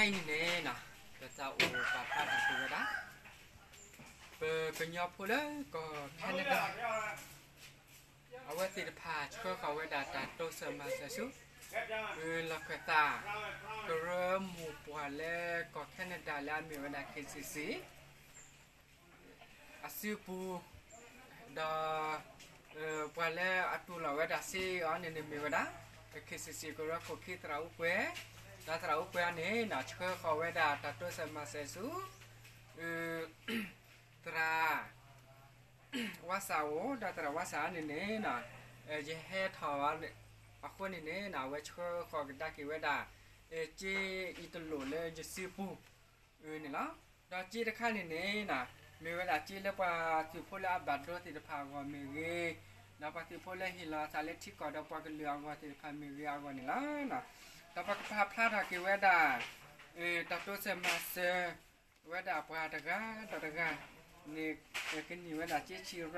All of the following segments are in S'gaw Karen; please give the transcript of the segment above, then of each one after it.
အံၤန့ၣ် ပသးအိၣ်ပာ်ဖျါထီၣ်က့ၤဝဲဒၣ် ပကညီဖိလၢကီၢ် Canada အဝဲသ့ၣ်တဖၣ်ဆှၢဃီၤဝဲဒၣ်တၢ်တိစၢၤမၤစၢၤဆူ လီၢ်ခၢၣ်သး ကရၢမိၢ်ပှၢ်လၢကီၢ် Canada လၢအမ့ၢ်ဝဲဒၣ် KCC အစုပူၤ ဒီး ပှၤလၢအတူၢ်လိာ်ဝဲဒၣ်စ့အီၤန့ၣ်န့ၣ်မ့ၢ်ဝဲဒၣ် KCC ကရၢခိၣ်ခံသရၣ်အူကွဲၤ, ဒီးသရၣ်အူကွဲၤအံၤန့ၣ် ဆှၢဃီၤဝဲဒၣ်တၢ်တိစၢၤမၤစၢၤဆူ သရၣ် ဝါစၢ်အအိၣ်, ဒီးသရၣ်ဝါစၢ်အံၤန့ၣ်န့ၣ် ယဟဲထီၣ်အဃိန့ၣ်န့ၣ် အဝဲဆှၢဃီၤကဒါက့ၤဝဲဒၣ် စ့အံၤတလိၣ်လၢယစုပူၤ န့ၣ်လီၤ. ဒီးစ့တခါန့ၣ်န့ၣ် မ့ၢ်ဝဲဒၣ်စ့လၢပှၤသုးဖိလၢအဘၣ်ဒိသ့ၣ်တဖၣ်အဂီၢ်မ့ၢ်ဂ့ၤ, ဒီးပှၤသုးဖိလၢဟ့ၣ်လီၤအသးလၢထံကီၢ်ဒီးပှၤကလုာ်အဂီၢ်သ့ၣ်တဖၣ်မ့ၢ်ဂ့ၤအဂီၢ်န့ၣ်လီၤ. ဒီးပကပာ်ဖျါထီၣ်က့ၤဝဲဒၣ် တၢ်တိစၢၤမၤစၢၤ ဝဲဒၣ်ပှၤတဂၤဒီးတဂၤန့ၣ် ကန့ၢ်ဝဲဒၣ်စ့ဆံးရၣ်,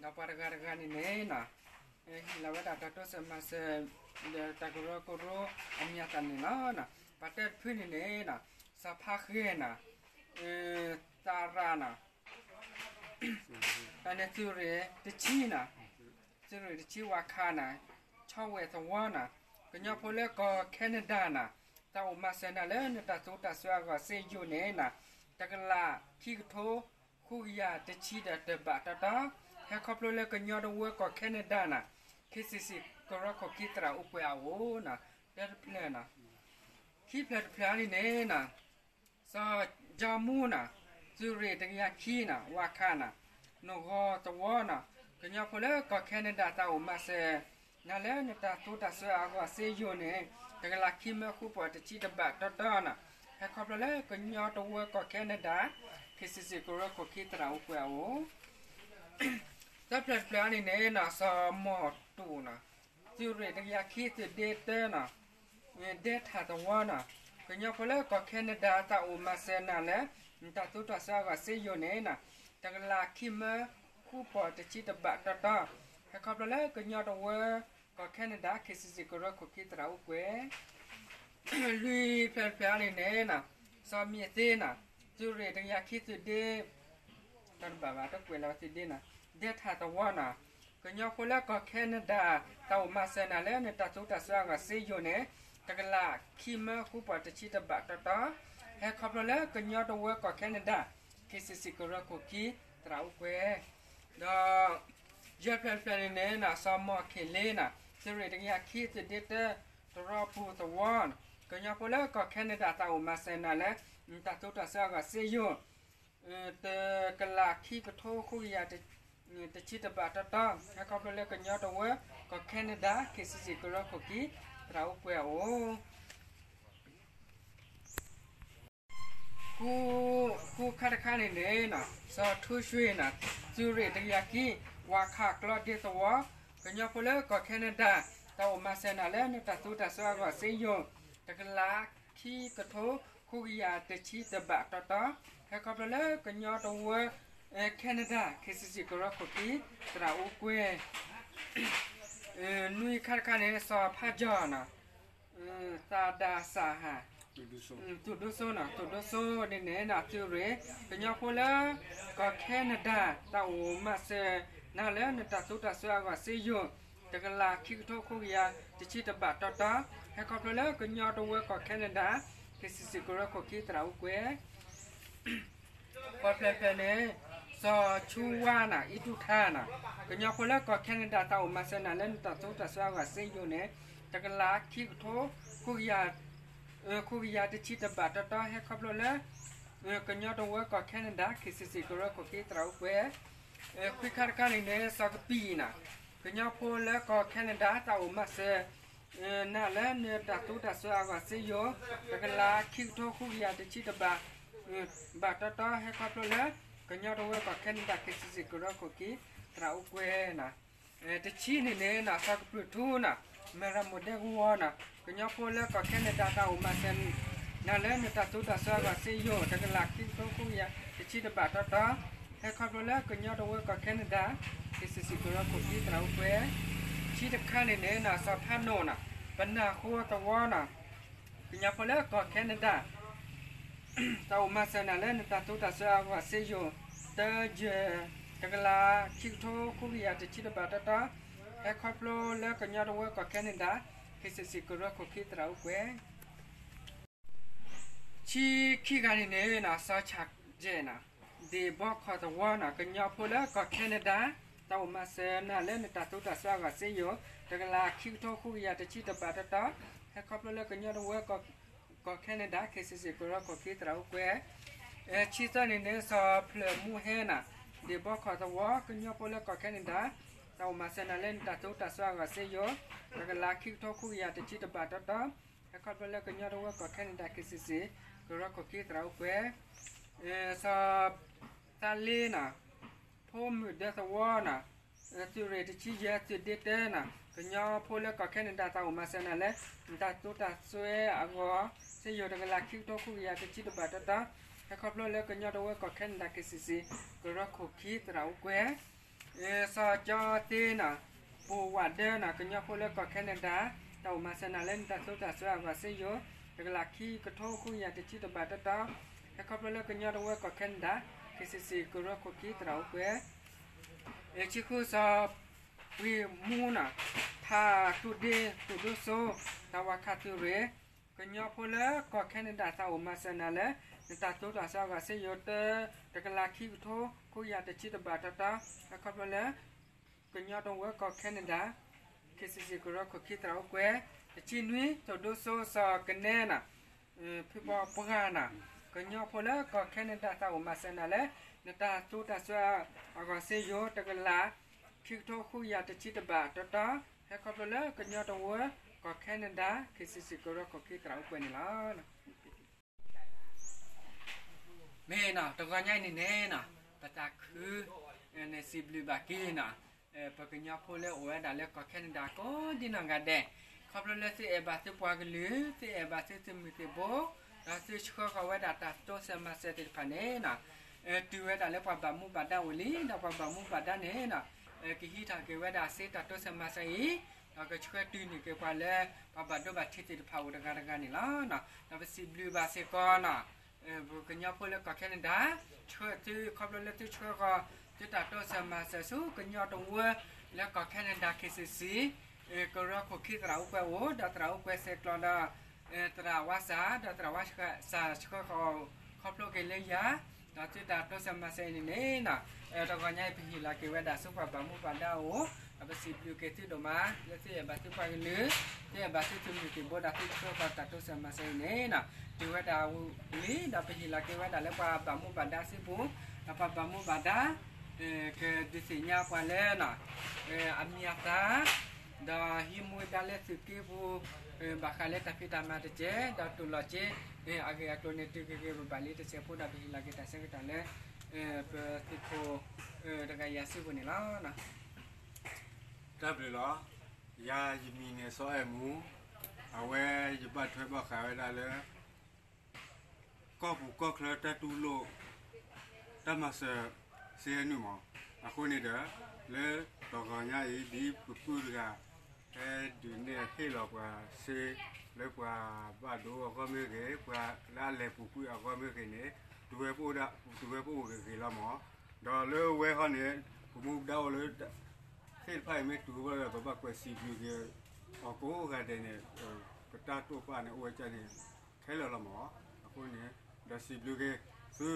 ဒီးပှၤတဂၤတဂၤန့ၣ်န့ၣ် ဟ့ၣ်လီၤဝဲဒၣ်တၢ်တိစၢၤမၤစၢၤ ဒီးတၢ်ကရၢကရိအမံၤအသၣ်န့ၣ်လီၤ. ပှၤတၢတဖုန့ၣ်န့ၣ် စီၤဖါဃဲနီၤ, သရၣ်နီၤ, တၢ်န့ၣ်သုးရ့ၣ်တဆံနီၤ, သုးရ့ၣ်တဆံဝၤခးနီၤ, ဆီဝဲၢ်သဝီနီၤ, ကညီဖိလၢကီၢ် Canada နီၤ, သးအိၣ်မၤစၢၤနၤလၢနတၢ်သူတၢ်စွဲအဂီၢ်စ့ယိၤန့ၣ်နီၤ, တကလးခံကထိ ဃုကယၤတဆံဒီးတဘးတီတီ, ဟဲခီဖျိလၢကညီတဝၢကီၢ် Canada နီၤ, KCC ကရၢခိၣ်ခံသရၣ်အူကွဲၤအအိၣ်နီၤ, တၢတဖျၢၣ်နီၤ, ခံဖျၢၣ်တဖျၢၣ်န့ၣ်န့ၣ်နီၤ, စီၤကၠီမူနီၤ, သုးရ့ၣ်တကယၤခံနီၤ, ဝၤခးနီၤ, နဂီၤသဝီနီၤ, ကညီဖိလၢကီၢ် Canada သးအိၣ်မၤစၢၤ နၤလၢနတၢ်သူတၢ်စွဲအဂီၢ်စ့ယိၤန့ၣ်, တကလးခံမၢဃုပီၢ်တဆံတဘးတီတီနီၤ, ဟဲခီဖျိလၢကညီတဝၢကီၢ် Canada, KCC ကရၢခိၣ်ခံသရၣ်အူကွဲၤအအိၣ် သၢဖျၢၣ်တဖျၢၣ်န့ၣ်န့ၣ်နီၤ, စီၤမီၢ်တူၣ်နီၤ, သုးရ့ၣ်တကယၤခံသုးဒ့တၢနီၤ, ဒဲထၣ်သဝီနီၤ, ကညီဖိလၢကီၢ် Canada သးအိၣ်မၤစၢၤနၤလၢ နတၢ်သူတၢ်စွဲအဂီၢ်စ့ယိၤန့ၣ်နီၤ, တကလးခံမၢဃုပီၢ်တဆံတဘးတီတီ, ဟဲခီဖျိလၢကညီတဝၢကီၢ် Canada, KCC ကရၢခိၣ်ခံသရၣ်အူကွဲၤ လွံၢ်ဖျၢၣ်တဖျၢၣ်န့ၣ်န့ၣ်နီၤ, စီၤမံၤသ့နီၤ, သုးရ့ၣ်တကယၤခံသုးဒ့, တဘၣ်ဘၣ်တကွဲးလီၤသုးဒ့နီၤ, ဒဲထၣ်သဝီနီၤ, ကညီဖိလၢကီၢ် Canada သးအိၣ်မၤစၢၤနၤလၢနတၢ်သူတၢ်စွဲအဂီၢ်စ့ယိၤန့ၣ်, တကလးခံမၢဃုပီၢ်တဆံတဘးတီတီ, ဟဲခီဖျိလၢကညီတဝၢကီၢ် Canada, KCC ကရၢခိၣ်ခံသရၣ်အူကွဲၤ ဒီး ယဲၢ်ဖျၢၣ်တဖျၢၣ်န့ၣ်န့ၣ်နီၤ, စီၤမီၢ်ခ့ၣ်လ့နီၤ, သုးရ့ၣ်တကယၤခံသုးဒ့တၢ တရီပူၤသဝီ, ကညီဖိလၢကီၢ် Canada သးအိၣ်မၤစၢၤနၤလၢ တၢ်သူတၢ်စွဲအဂီၢ်စ့ယိၤ, တကလးခံကထိဃုကယၤတဆံတဘးတီတီ, ဟဲခီဖျိလၢကညီတဝၢကီၢ် Canada, KCC ကရၢခိၣ်ခံသရၣ်အူကွဲၤအအိၣ် ဃုခါတခါန့ၣ်န့ၣ်နီၤ, စီၤထူဆွ့နီၤ, သုးရ့ၣ်တကယၤခံ, ဝၤခးကျီဒ့သဝီ, ကညီဖိလၢကီၢ် Canada သးအိၣ်မၤစၢၤနၤလၢနတၢ်သူတၢ်စွဲအဂီၢ်စ့ယိၤ, တကလးခံကထိဃုကယၤတဆံတဘးတီတီ, ဟဲခီဖျိလၢကညီတဝၢ Canada, KCC ကရၢခိၣ်ခံသရၣ်အူကွဲၤ နွံခါတခါန့ၣ် စီၤဖါကၠီနီၤ, သးဒၤစၢ်ဟၣ်, သူၣ်ဒိၣ်စိနီၤ, သူၣ်ဒိၣ်စိန့ၣ်န့ၣ်နီၤ, သုးရ့ၣ်, ကညီဖိလၢကီၢ် Canada သးအိၣ်မၤစၢၤနၤလၢနတၢ်သူတၢ်စွဲအဂီၢ်စ့ယိၤ, တကလးခံကထိဃုကယၤတဆံတဘးတီတီ, ဟဲခီဖျိလၢကညီတဝၢကီၢ် Canada, KCC ကရၢခိၣ်ခံသရၣ်အူကွဲၤ ဃိးဖျၢၣ်တဖျၢၣ်န့ၣ် စီၤဆူဝါနီၤ, အံၣ်တူၣ်ထါနီၤ, ကညီဖိလၢကီၢ် Canada သးအိၣ်မၤစၢၤနၤလၢနတၢ်သူတၢ်စွဲအဂီၢ်စ့ယိၤန့ၣ်, တကလးခံကထိ ဃုကယၤတဆံတဘးတီတီ, ဟဲခီဖျိလၢ ကညီတဝၢကီၢ် Canada, KCC ကရၢခိၣ်ခံသရၣ်အူကွဲၤ ခွံခါတခါန့ၣ်န့ၣ် စီၤကပံာ်နီၤ, ကညီဖိလၢကီၢ် Canada သးအိၣ်မၤစၢၤ နၤလၢနတၢ်သူတၢ်စွဲအဂီၢ်စ့ယိၤ, တကလးခံကထိဃုကယၤတဆံတဘး ဘးတီတီ, ဟဲခီဖျိလၢ ကညီတဝၢကီၢ် Canada, KCC ကရၢခိၣ်ခံသရၣ်အူကွဲၤနီၤ, တဆံန့ၣ်န့ၣ်နီၤ, စီၤကပြုၢ်ထူနီၤ, မဲၢ်ရမိၢ်ဒဲကဝီၤနီၤ, ကညီဖိလၢကီၢ် Canada သးအိၣ်မၤစၢၤ နၤလၢနတၢ်သူတၢ်စွဲအဂီၢ်စ့ယိၤ, တကလးခံကထိဃုကယၤတဆံတဘးတီတီ, ဟဲခီဖျိလၢကညီတဝၢကီၢ် Canada, KCC ကရၢခိၣ်ခံသရၣ်အူကွဲၤ, ခံတခါန့ၣ်န့ၣ်နီၤ, စီၤဖါနိၣ်နီၤ, ပနၢ်ဃိသဝီနီၤ, က ကညီဖိလၢကီၢ်ခဲနဒၤ တၢ်အိၣ်မၤစၢၤနၤလၢနတၢ်တိစၢၤမၤစၢၤအဂီၢ်စ့ယိၤ တၢယဲၢ် တကလး ခံကထိ ဃုကယၤတဆံတဘးတီတီ ဟဲခီဖျိလၢကညီတဝၢကီၢ်ခဲနဒၤ KCC ကရၢခိၣ်ခံသရၣ်အူကွဲ ဆံခံဂၤန့ၣ်န့ၣ် စီၤဆၣ်ယဲၢ်န့ၣ် ဒ့ၣ်ဘီခီၣ်သဝီန့ၣ် ကညီဖိလၢကီၢ်ခဲနဒၤ တၢ်အိၣ်မၤစၢၤနၤလၢနတၢ်တိစၢ်မၤစၢၤအဂီၢ်စ့ယိၤ တကလး ခံကထိ ဃုကယၤတဆံတဘးတီတီ ဟဲခီဖျိလၢကညီတဝၢကီၢ်ခဲနဒၤ KCC ကရၢခိၣ်ခံသရၣ်အူကွဲ ဆံသၢန့ၣ်န့ၣ် စီၤဖျၢၣ်မူဟဲန့ၣ် ဒ့ၣ်ဘီခီၣ်သဝီ ကညီဖိလၢကီၢ်ခဲနဒၤ တၢ်အိၣ်မၤစၢၤနၤလၢနတၢ်တိစၢ်မၤစၢၤအဂီၢ်စ့ယိၤ တကလး ခံကထိ ဃုကယၤတဆံတဘးတီတီ ဟဲခီဖျိလၢကညီတဝၢကီၢ်ခဲနဒၤ KCC ကရၢခိၣ်ခံသရၣ်အူကွဲ စီၤသးလ့န့ၣ် ဖိမုၣ်ဒၢသဝီန့ၣ် သုးရ့ၣ်တဆံယဲၢ် သုးဒ့တၢန့ၣ် ကညီဖိလၢကီၢ်ခဲနဒၤ တၢ်အိၣ်မၤစၢၤနၤလၢ နတၢ်တိစၢ်မၤစၢၤအဂီၢ် စ့ယိၤ တကလး ခံကထိ ဃုကယၤတဆံတဘးတီတီ ဟဲခီဖျိလၢကညီတဝၢကီၢ်ခဲနဒၤ KCC ကရၢခိၣ်ခံသရၣ်အူကွဲ စီၤကၠီသ့န့ၣ် ပိၢ်ဝးဒၢန့ၣ် ကညီဖိလၢကီၢ်ခဲနဒၤ တၢ်အိၣ်မၤစၢၤနၤလၢနတၢ်တိစၢ်မၤစၢၤအဂီၢ်စ့ယိၤ တကလး ခံကထိ ဃုကယၤတဆံတဘးတီတီ ဟဲခီဖျိလၢကညီတဝၢကီၢ်ခဲနဒၤ KCC ကရၢခိၣ်ခံသရၣ်အူကွဲ ဆံဃု စီၤပှ့ၤမူန့ၣ် ဖးသူၣ်ဒ့ သူၣ်ဒိၣ်စိ တၢ်ဝၤခးသုးရ့ၣ် ကညီဖိလၢကီၢ်ခဲနဒၤ တၢ်အိၣ်မၤစၢၤနၤလၢ နတၢ်တိစၢ်မၤစၢၤအဂီၢ်စ့ယိၤ တ တကလး ခံကထိ ဃုကယၤတဆံတဘးတီတီ ဟဲခီဖျိလၢ ကညီတဝၢကီၢ်ခဲနဒၤ KCC ကရၢခိၣ်ခံသရၣ်အူကွဲ တဆံနွံ သူၣ်ဒိၣ်စိ စီၤကနဲန့ၣ် ဖုပှၤပှၢ်န့ၣ် ကညီဖိလၢကီၢ်ခဲနဒၤ တၢ်အိၣ်မၤစၢၤနၤလၢ နတၢ်တိစၢ်မၤစၢၤအဂီၢ်စ့ယိၤ တကလး ခံကထိ ဃုကယၤတဆံတဘးတီတီ ဟဲခီဖျိလၢကညီတဝၢကီၢ်ခဲနဒၤ KCC ကရၢခိၣ်ခံသရၣ်အူကွဲန့ၣ်လီၤ. မ့ၢ်နီၤ တဂီၤညါအံၤန့ၣ်န့ၣ်နီၤ ပတၢ်ခု န့ၣ်စံးဘျုးဘၣ်က့ၤနီၤ ပကညီဖိလၢအိၣ်ဝဲဒၣ်လၢကီၢ်ခဲနဒၤကိးဒ်နီၢ်ဂၤဒဲး ခီဖျိလၢသုအဲၣ်ဘၣ်သုပှၤကလုာ် သုအဲၣ်ဘၣ်သုသုးမုၢ်သံၣ်ဘိ ဒီးသုဆှၢဃီၤဝဲဒၣ်တၢ်တိစၢ်မၤစၢၤသ့ၣ်တဖၣ်န့ၣ်နီၤ တုၤဝဲဒၣ်လၢပှၤဘၣ်မူဘၣ်ဒါအိၣ်လံ ဒီးပှၤဘၣ်မူဘၣ်ဒါန့ၣ်နီၤ ကဟံးထီၣ်က့ၤဝဲဒၣ်စ့တၢ်တိစၢ်မၤစၢၤအံၤ ဒီးကဆှၢတုၤန့ၢ်က့ၤပှၤလၢ ပှၤဘၣ်ဒိဘၣ်ထံးသ့ၣ်တဖၣ်အိၣ်တဂၤတဂၤန့ၣ်လီၤ. ဒီးပစံးဘျုးဘၣ်စ့ၢ်ကီးနီၤ ပကညီဖိလၢကီၢ်ခဲနဒၤ ဆှၢသုခီဖျိလၢသုဆှၢဃီၤ သုတၢ်တိစၢ်မၤစၢၤဆူကညီတဝၢ လၢကီၢ်ခဲနဒၤ KCC ကရၢခိၣ်ခံသရၣ်အူကွဲအိၣ် ဒီးသရၣ်အူကွဲဆဲးကျိးဒီး သရၣ်ဝါစၢ် ဒီးသရၣ်ဝါစၢ်ဆှၢဃီၤ ခီဖျိက့ၤလၢယၤ ဒီးသုတၢ်တိစၢ်မၤစၢၤအံၤန့ၣ်န့ၣ်နီၤ တဂီၤညါအံၤပဟ့ၣ်လီၤက့ၤဝဲဒၣ်ဆူပှၤဘၣ်မူဘၣ်ဒါအအိၣ် ဒီးပစံးဘျုးက့ၤသုဒိၣ်မး လၢသုအဲၣ်ဘၣ်သုပှၤကလုာ် သုအဲၣ်ဘၣ်သုသုးမုၢ်သံၣ်ဘိ ဒီးသုဆှၢဃီၤတၢ်တိစၢ်မၤစၢၤအံၤန့ၣ်နီၤ တုၤဝဲဒၣ်ဝံၤ ဒီးပဟ့ၣ်လီၤက့ၤဝဲဒၣ်လၢပှၤဘၣ်မူဘၣ်ဒါစုပူၤ ဒီးပှၤဘၣ်မူဘၣ်ဒါ ကဒုးသ့ၣ်ညါပှၤလၢနီၤ အမံၤအသၣ် ဒီးဟံးမူဒါလၢသုးက့ပူၤ ဘၣ်ဃးလၢတၢ်ဖံးတၢ်မၤတက့ၢ် ဒီးတူၢ်လိာ်က့ၤ အဂ့ၢ်အကျိၤန့ၣ် တုၤက့ၤက့ၤပဘၣ်လံတစဲးဖိဒီးပဟ့ၣ်လီၤက့ၤတၢ်ဆၢကတီၢ်လၢ ပသုးခိၣ် တဂၤယၤစုပူၤန့ၣ်လီၤ. တၢ်ဘျုးလီၤ. ယၤယမံၤန့ၣ်စီၤအဲၣ်မူ, အဝဲယဘၣ်ထွဲဘၣ်ဃးဝဲဒၣ်လၢ ကီၢ်ပူၤကီၢ်ချၢတၢ်တူၢ်လိာ် တၢ်မၤစၢၤ စ့နုာ်မး, အဃိန့ၣ်ဒီး လၢတဂီၤညါအံၤ ဒ်ပပုၢ်တဂၤ ဟဲဒုးနဲၣ်ဟ့ၣ်လီၤပှၤစ့ လၢပှၤဘၣ်ဒိအဂီၢ်မ့ၢ်ဂ့ၤ, ပှၤလၢအလဲၤပူၤကွံာ်အဂီၢ်မ့ၢ်ဂ့ၤန့ၣ် တုၤဝဲပအိၣ်ဒၣ် တုၤဝဲပအိၣ်ဂ့ၤဂ့ၤလီၤမး, ဒီးလၢဝဲဟီန့ၣ် ပမူပဒါအိၣ်လၢ သ့ၣ်တဖၣ်အံၤမ့ၢ်တုၤဝဲဒီး ပဘၣ်ကွဲးစံးဘျုးက့ၤအီၤကိးဂၤဒဲးန့ၣ်, ပတၢ်တိာ်ပာ်န့ၣ်အိၣ်ဝဲဒၣ်န့ၣ် ခဲလၢာ်လီၤမး, အဃိန့ၣ် ဒီးစံးဘျုးက့ၤသု,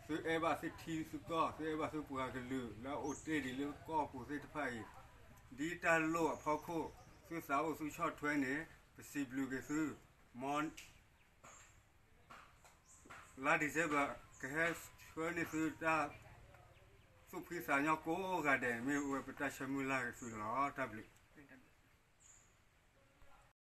သုအဲၣ်ဘၣ်သုထံသုကီၢ် သုအဲၣ်ဘၣ်သုပှၤကလုာ်လၢအအိၣ်တ့ၢ်ဒံးလၢကီၢ်ပူၤသ့ၣ်တဖၣ်အံၤ, ဒ်တၢ်လိၣ်အဖီခိၣ် သုသးအိၣ်သုဆီၣ်ထွဲန့ၣ် ပစံးဘျုးက့ၤသု, မ် လါ December ကဟဲဆှၢန့ၢ်သုတၢ်သူၣ်ဖှံသးညီကိးဂၤဒဲး မ့ၢ်ဝဲပတၢ်ဆၢမုၢ်လၢ်က့ၤသုန့ၣ်လီၤ. တၢ်ဘျုး